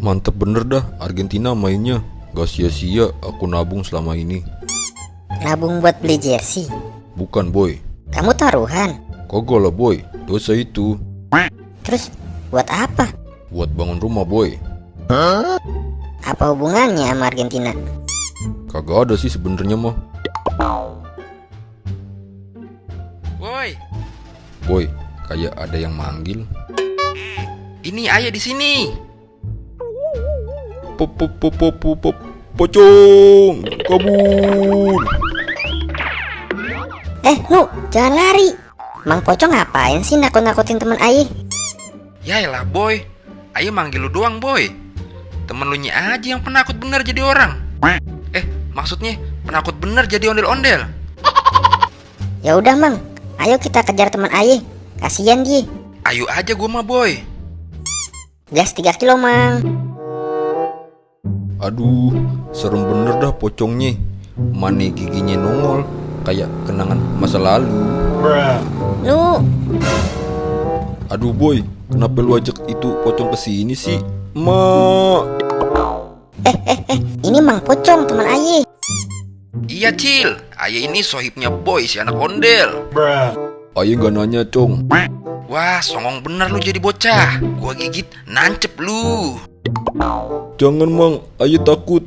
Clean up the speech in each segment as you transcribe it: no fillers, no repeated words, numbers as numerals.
Mantep bener dah Argentina mainnya. Gak sia-sia aku nabung selama ini. Nabung buat beli jersey? Bukan boy. Kamu taruhan? Kagak lah boy, dosa itu. Terus buat apa? Buat bangun rumah boy. Apa hubungannya sama Argentina? Kagak ada sih sebenarnya mah. Woi, Boy, kayak ada yang manggil. ini ayah di sini. Pocong, kabur. Nu, jangan lari. Mang Pocong ngapain sih nakut-nakutin teman Ayah? Yaelah boy, ayah manggil lu doang boy. Temen lu nya aja yang penakut bener jadi orang. Maksudnya penakut bener jadi ondel-ondel. Ya udah Mang, ayo kita kejar teman Ayah. Kasian dia. Ayo aja gua mah boy. Gas 3 kilo Mang. Aduh, serem bener dah pocongnya. Mana giginya nongol, kayak kenangan masa lalu. Nu, Aduh boy, kenapa lu ajak itu pocong kesini sih? Ma, ini Mang Pocong teman Ayah. Iya Cil, ayah ini sohibnya boy si anak ondel. ayah gak nanya cong. Wah songong bener lu jadi bocah. Gua gigit nancep lu. Jangan mang, ayah takut.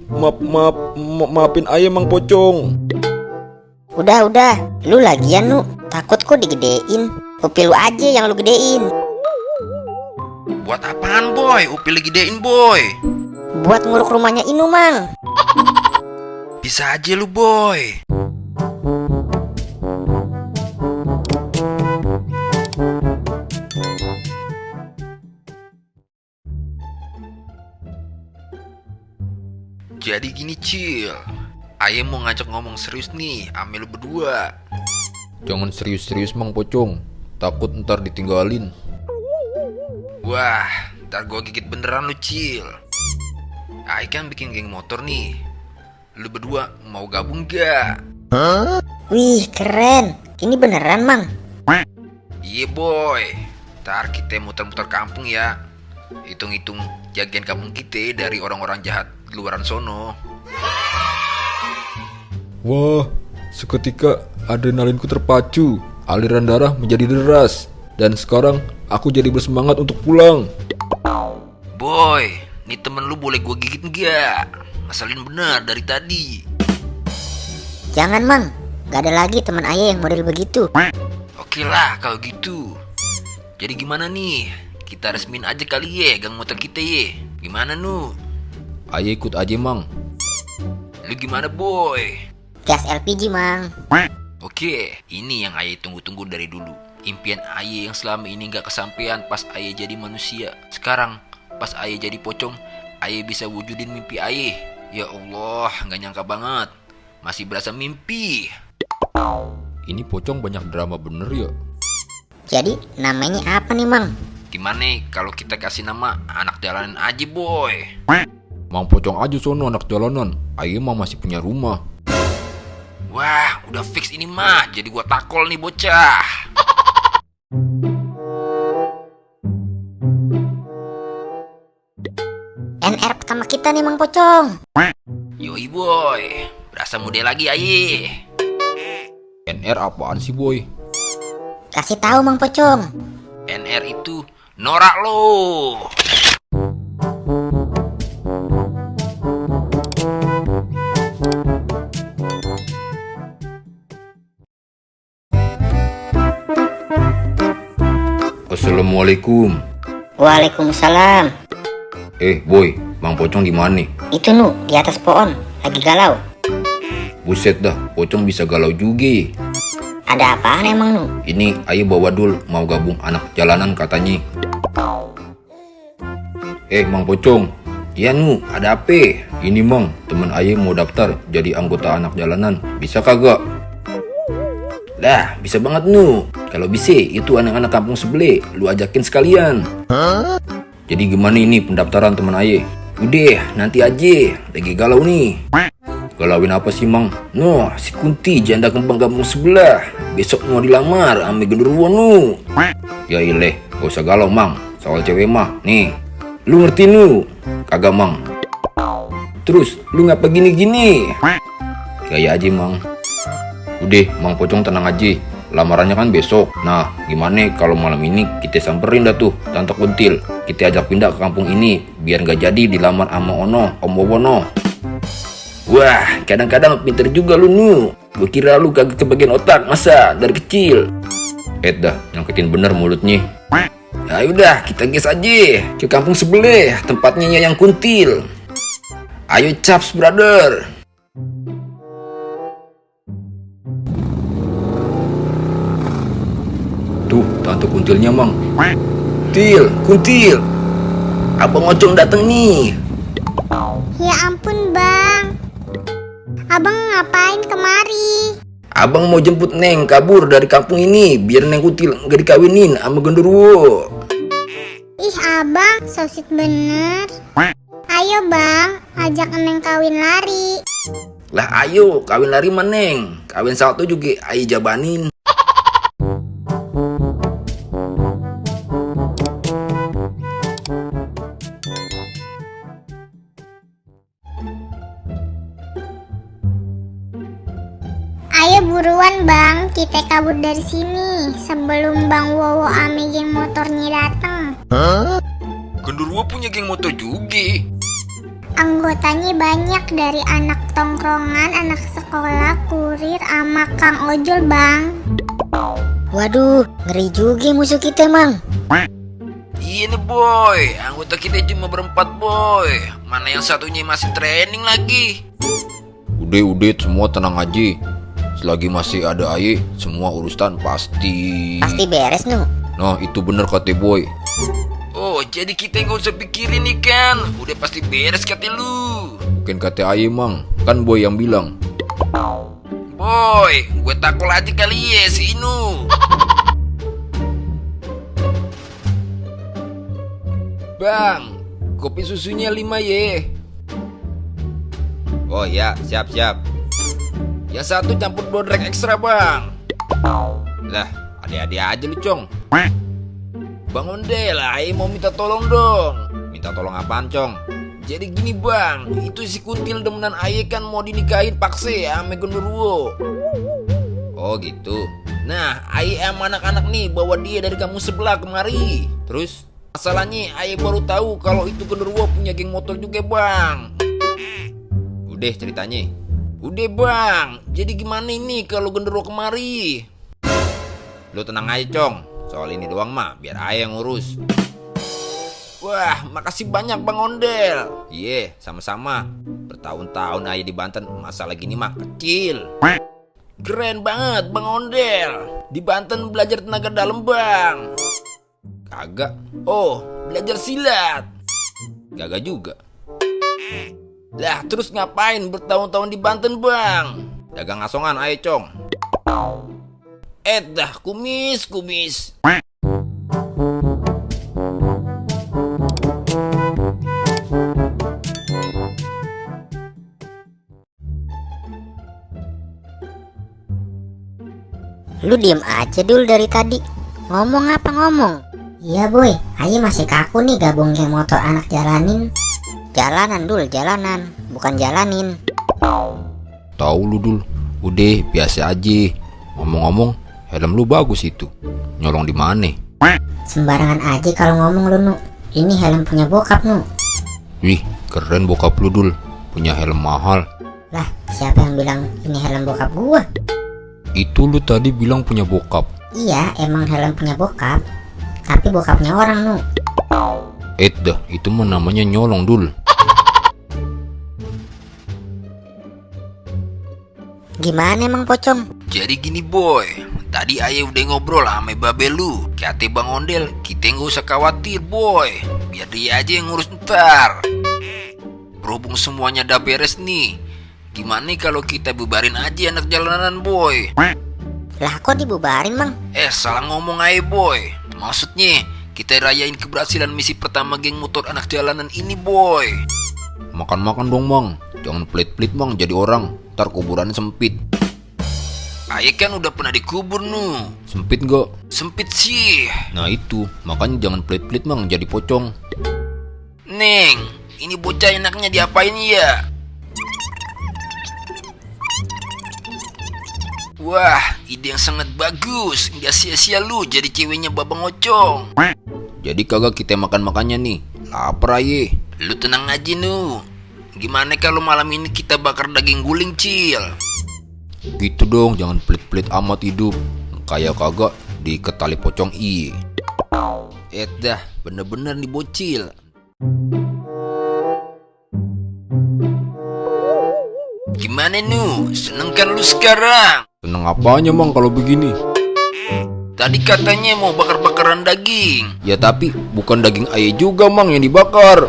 Maafin ayah mang pocong. Udah, lu lagian Nu. Takut kok digedein. Upil lu aja yang lu gedein. Buat apaan boy? Upil gedein boy. Buat nguruk rumahnya Inu Mang. Bisa aja lu boy. Jadi gini Cil, ayah mau ngajak ngomong serius nih ame lu berdua. Jangan serius-serius mang pocong, takut ntar ditinggalin. Wah, ntar gua gigit beneran lu Cil. Ayah kan bikin geng motor nih. Lu berdua mau gabung gak? Wih, keren. Ini beneran Mang. Iya boy, ntar kita muter-muter kampung ya. Hitung-hitung jagain kampung kita dari orang-orang jahat di luaran sono. Wah, seketika adrenalinku terpacu, aliran darah menjadi deras, dan sekarang aku jadi bersemangat untuk pulang. Boy, nih temen lu boleh gua gigit nggak? Ngeselin bener dari tadi. Jangan Mang. Gak ada lagi teman Ayah yang model begitu. Oke lah kalau gitu. Jadi gimana nih? Kita resmin aja kali ya gang motor kita ya. Gimana Nu? Ayah ikut aja mang. Lu gimana boy? Gas LPG Mang. Oke, ini yang ayah tunggu-tunggu dari dulu. Impian ayah yang selama ini gak kesampaian pas ayah jadi manusia. Sekarang, pas ayah jadi pocong, ayah bisa wujudin mimpi ayah. Ya Allah, gak nyangka banget. Masih berasa mimpi. Ini pocong banyak drama bener ya. Jadi namanya apa nih Mang? Gimana kalau kita kasih nama anak jalanan aja boy? Mang pocong aja sono anak jalanan. Ayah mah masih punya rumah. Wah, udah fix ini mah. Jadi gua takol nih bocah. NR pertama kita nih Mang Pocong. Yoi boy, berasa muda lagi aye. NR apaan sih boy? Kasih tahu Mang Pocong. NR itu norak lo. Assalamualaikum. Waalaikumsalam. Boy, mang pocong di mana nih? Itu Nu, di atas pohon, lagi galau. Buset dah, pocong bisa galau juga. Ada apaan emang Nu? Ini ayah bawa dul mau gabung anak jalanan katanya. Mang pocong. Iya Nu, ada apa? Ini mang, temen ayah mau daftar jadi anggota anak jalanan. Bisa kagak? Lah, bisa banget Nu. Kalau bisa, itu anak-anak kampung sebelah lu ajakin sekalian. Jadi gimana ini pendaftaran teman ayah? Udah, nanti aja. Lagi galau nih. Galauin apa sih mang? Noh, si Kunti janda kembang kampung sebelah. Besok mau dilamar ame genderuwo Nu. Ya ileh, gak usah galau mang. Soal cewek mah, nih. Lu ngerti nu? Kagak mang. Terus lu ngapa gini-gini? Gaya aja mang. Udah Mang Pocong tenang aja, lamarannya kan besok. Nah gimana kalau malam ini kita samperin dah tuh Tante Kuntil. Kita ajak pindah ke kampung ini biar gak jadi dilamar sama Om Wowono. Wah kadang-kadang pinter juga lu nu. Gue kira lu kagak kebagian otak masa dari kecil. Dah nyangkitin bener mulutnya. Ayo dah kita gas aja ke kampung sebelah tempatnya Yayang Kuntil. Ayo caps brother. Tuh Tante Kuntilnya mang. Kuntil, Abang Ocong dateng nih. Ya ampun bang, abang ngapain kemari? Abang mau jemput Neng kabur dari kampung ini biar Neng Kuntil gak dikawinin sama genderuwo. Ih abang, so sweet bener. Ayo bang, ajak Neng kawin lari. Lah ayo kawin lari mah Neng. Kawin satu juga ayo jabanin. Ayo buruan bang, kita kabur dari sini sebelum Bang Wowo ame geng motornya datang. Genderuwo punya geng motor juga. Anggotanya banyak dari anak tongkrongan, anak sekolah, kurir, ama Kang Ojol bang. Waduh, ngeri juga musuh kita, Mang. Iya nih boy, anggota kita cuma berempat boy. Mana yang satunya masih training lagi. Udah semua tenang aja. Selagi masih ada Aye, semua urusan pasti beres nu. Nah itu bener kata boy. Oh jadi kita nggak usah pikirin nih kan. Udah pasti beres kata lu. Bukan kata Aye mang, kan boy yang bilang. Boy, gue takol aja kali ya si Inu. Bang, kopi susunya 5 ye. Oh ya, siap. Yang satu campur bodrek ekstra bang. Lah, ada-ada aja lu Cong. Bang Ondel, Aye mau minta tolong dong. Minta tolong apaan Cong? Jadi gini bang, itu si Kuntil demenan Aye kan mau dinikahin pakse sama genderuwo. Oh gitu. Nah, Aye sama anak-anak nih bawa dia dari kampung sebelah kemari. Terus, masalahnya Aye baru tahu kalau itu genderuwo punya geng motor juga bang. Udah ceritanya. Udah bang, jadi gimana ini kalau genderuwo kemari? Lu tenang aja Cong, soal ini doang mah biar Aye yang ngurus. Wah, makasih banyak Bang Ondel. Iya, sama-sama. Bertahun-tahun Aye di Banten, masalah gini mah kecil. Keren banget Bang Ondel. Di Banten belajar tenaga dalam bang. Kagak. Oh, belajar silat. Kagak juga. Lah terus ngapain bertahun-tahun di Banten bang? Dagang asongan Aye Cong. Dah kumis. Lu diem aja dulu dari tadi. Ngomong apa ngomong? Iya boy, Aye masih kaku nih gabung geng motor anak jalanin. Jalanan dul, jalanan, bukan jalanin. Tahu lu Dul, udah biasa aja. Ngomong-ngomong, helm lu bagus itu. Nyolong di mana? Sembarangan aja kalau ngomong lu nu. Ini helm punya bokap nu. Wih, keren bokap lu Dul, punya helm mahal. Lah, siapa yang bilang ini helm bokap gua? Itu lu tadi bilang punya bokap. Iya, emang helm punya bokap. Tapi bokapnya orang nu. Dah, itu mah namanya nyolong Dul. Gimana emang Pocong? Jadi gini boy, tadi Aye udah ngobrol sama babe lu. Kata Bang Ondel, kita nggak usah khawatir boy. Biar dia aja yang ngurus ntar. Berhubung semuanya udah beres nih, gimana kalau kita bubarin aja anak jalanan boy? Lah kok dibubarin Mang? Salah ngomong Aye boy. Maksudnya kita rayain keberhasilan misi pertama geng motor anak jalanan ini boy. Makan-makan dong Bang, jangan pelit-pelit Bang jadi orang. Ntar kuburannya sempit. Aye kan udah pernah dikubur nu. Sempit gak? Sempit sih. Nah itu, makanya jangan pelit-pelit Bang jadi pocong. Neng, ini bocah enaknya diapain ya? Wah, ide yang sangat bagus. Nggak sia-sia lu jadi ceweknya Babang Ocong. Jadi kagak kita makan-makannya nih. Lapar aye. Lu tenang aja nu. Gimana kalau malam ini kita bakar daging guling, Cil? Gitu dong, jangan pelit-pelit amat hidup. Kayak kagak diikat tali pocong i. Dah, bener-bener nih bocil. Gimana nu? Seneng kan lu sekarang? Seneng apanya mang kalau begini? Tadi katanya mau bakar-bakaran daging. Ya tapi bukan daging ayam juga mang yang dibakar.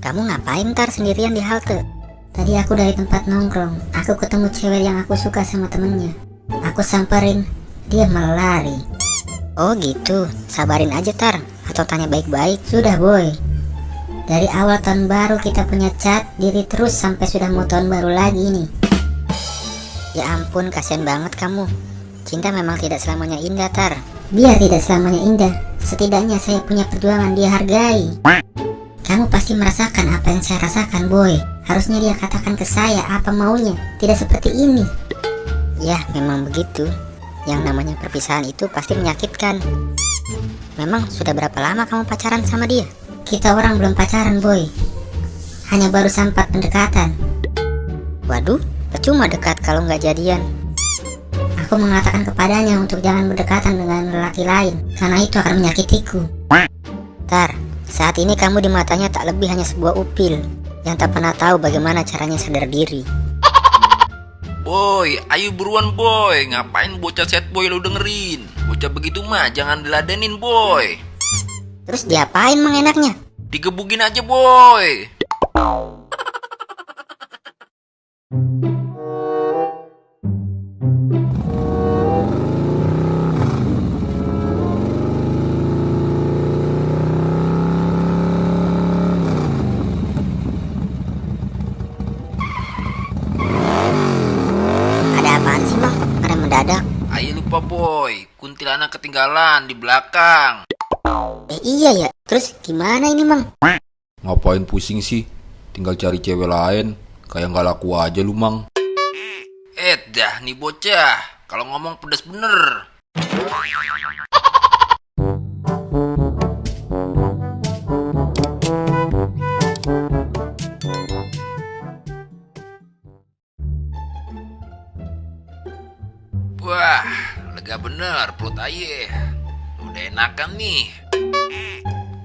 Kamu ngapain Tar sendirian di halte? Tadi aku dari tempat nongkrong. Aku ketemu cewek yang aku suka sama temennya. Aku samperin, dia malah lari. Oh gitu, sabarin aja Tar. Atau tanya baik-baik. Sudah boy. Dari awal tahun baru kita punya chat diri terus sampai sudah mau tahun baru lagi nih. Ya ampun, kasihan banget kamu. Cinta memang tidak selamanya indah Tar. Biar tidak selamanya indah, setidaknya saya punya perjuangan dihargai. Kamu pasti merasakan apa yang saya rasakan boy. Harusnya dia katakan ke saya apa maunya, tidak seperti ini. Ya memang begitu. Yang namanya perpisahan itu pasti menyakitkan. Memang sudah berapa lama kamu pacaran sama dia? Kita orang belum pacaran boy. Hanya baru sempat pendekatan. Waduh, percuma dekat kalau nggak jadian. Aku mengatakan kepadanya untuk jangan berdekatan dengan lelaki lain, karena itu akan menyakitiku. Tar, saat ini kamu di matanya tak lebih hanya sebuah upil yang tak pernah tahu bagaimana caranya sadar diri. Boy, ayo buruan boy. Ngapain bocah set boy lu dengerin? Bocah begitu mah jangan diladenin boy. Terus diapain mang enaknya? Digebukin aja boy. Apaan sih mang? Ada mendadak. Ayo lupa boy, kuntilanak ketinggalan di belakang. Iya ya. Terus gimana ini mang? Ngapain pusing sih? Tinggal cari cewek lain. Kayak nggak laku aja lu mang. Dah nih bocah, kalau ngomong pedas bener. Wah, lega bener perut aye. Udah enakan nih.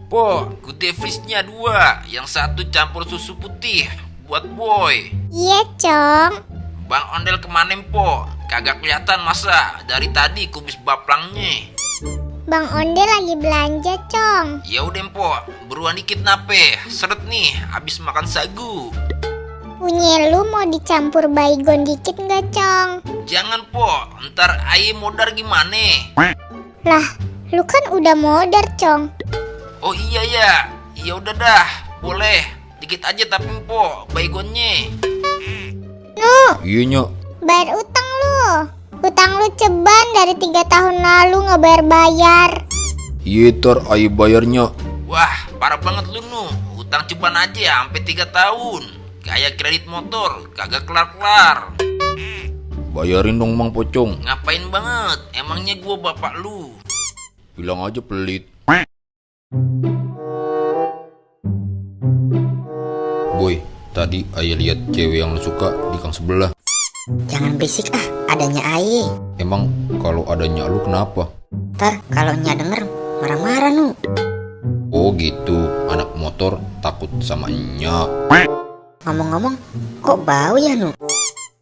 Po, good freeze-nya 2. Yang satu campur susu putih buat boy. Iya, Cong. Bang Ondel kemana po? Kagak kelihatan masa dari tadi kubis baplangnya. Bang Onde lagi belanja, Cong. Ya udah po, buruan dikit nape. Seret nih, habis makan sagu. Punya lu mau dicampur baygon dikit nggak, Cong? Jangan po, ntar aye modar gimana? Lah, lu kan udah modar, Cong. Oh iya ya, ya udah dah, boleh. Dikit aja tapi po, baygonnya. Iya nyok. Bayar utang lu. Utang lu ceban dari 3 tahun lalu nggak bayar-bayar. Iya Tar, ayo bayarnya. Wah, parah banget lu nu. Utang ceban aja sampai 3 tahun. Kayak kredit motor, kagak kelar-kelar. Bayarin dong mang pocong. Ngapain banget? Emangnya gua bapak lu? Bilang aja pelit. Boy, tadi ayah lihat cewek yang lu suka di gang sebelah. Jangan berisik ah, adanya Aye. Emang kalau adanya lu kenapa? Ntar kalau nya denger marah-marah nu. Oh gitu, anak motor takut sama nya. Ngomong-ngomong, kok bau ya nu?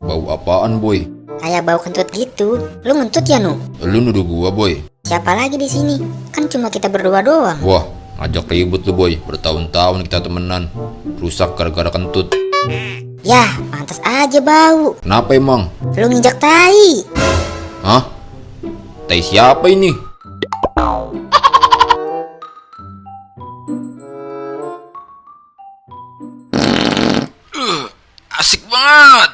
Bau apaan boy? Kayak bau kentut gitu. Lu ngentut ya nu? Lu nuduh gua boy. Siapa lagi di sini? Kan cuma kita berdua doang. Wah, ngajak ribut lu boy. Bertahun-tahun kita temenan. Rusak gara-gara kentut. Yah, pantas aja bau. Kenapa emang? Lu nginjak tai. Hah? Tai siapa ini? Asik banget.